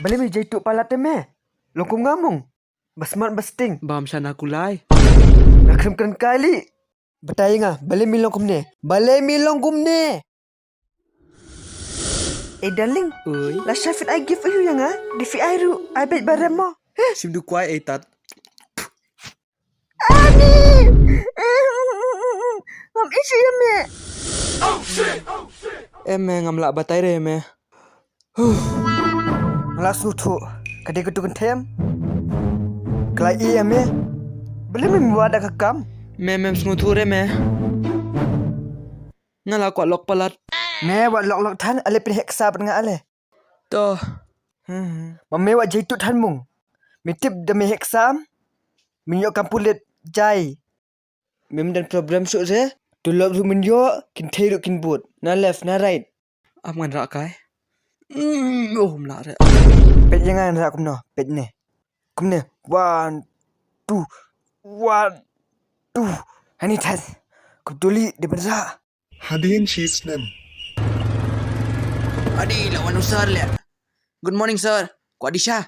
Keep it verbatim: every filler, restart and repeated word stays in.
Balei me jai tuh palat te me? Long kum nga mung. Ba smart ba sting. Bam shana kulai. Nga krim kren kai li. Batai nga, balei me long kumne? Balei me long kumne? Eh, darling. Oi. Lashai phi ai gift aiu ïa nga? Dei phi ai ruh, ai beit ba rem mo. Heh. Shim duh kwai ei tat. Ani! Ngam issue ïa me. Em me, ngam lah batai re me. Huh. Nga la sngewthuh. Ka dei ka tu kan them. Ka la ïa me. Balei me wad da ka kam? Me, mem sngewthuh re me. Nga la kwah lok palat. Me wad lok lok than, ale pynheh ksa bad nga ale. To. Hmm. Ma me wad jai tuh than mung. Me tip da me heh ksa. Me ïoh kam pulit jai. Mem don problem shuh re. Tulop ruh men ïoh, kynthei ruh kin bud. Na left, na right. Am ngan rah kai. Mm, oh, mlah re. Peit ïa nga ngan rah kumno, peit ne. Kumne. One, two, one, two. Hani thas. Kup duli de ben rah. Hadien shi snem. Adi, la wan u sir le. Good morning, sir. Kwah dih sha?